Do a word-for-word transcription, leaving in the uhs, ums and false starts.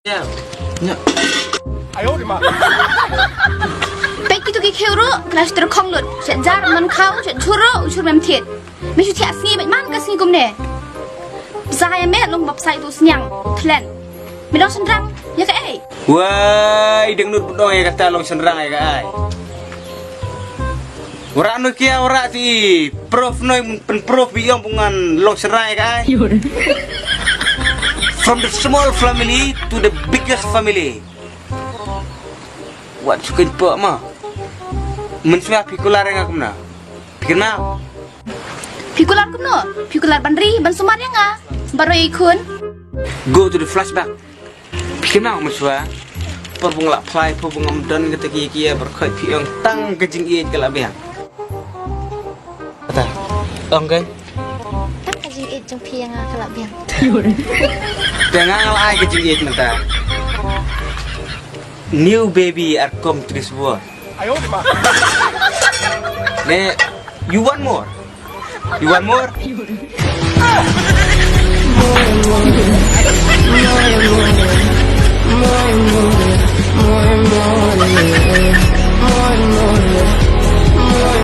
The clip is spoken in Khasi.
Peit kito ki khiew ruh, klas ter khong lut. Shet jar man khaw, shet chur ruh, u chur mem thied. Me shu thiah sngi bad man ka sngi kumne. Psa ya me long bap sai tu sniang. Thlen. Me long sendrang, ya ka ei. Wai, deng nut budong ya kata long sendrang ya ka ai. Ora no kia ora ti prof noi pen prof bi yong bungan long sendrang ya ka ai. From the small family to the biggest family. Wat sukin po ma. Mensua pikular ya kumna. Pikir na. Pikular kumno? Pikular ban ri, ban sumar ya nga. Baroi khun. Go to the flashback. Phi kynmaw mynshuwa. Por ba nga la phai, por ba ngam don kata ki ki ïa barkhoi phi ong tang ka jingïeit ka la biang. Kata. Ong kai. Tang ka jingïeit jong phi ïa nga ka la biang. Te nga nga la ai ka jingïeit mynta. New baby ar kom tris bor. Ne, you want more? You want more?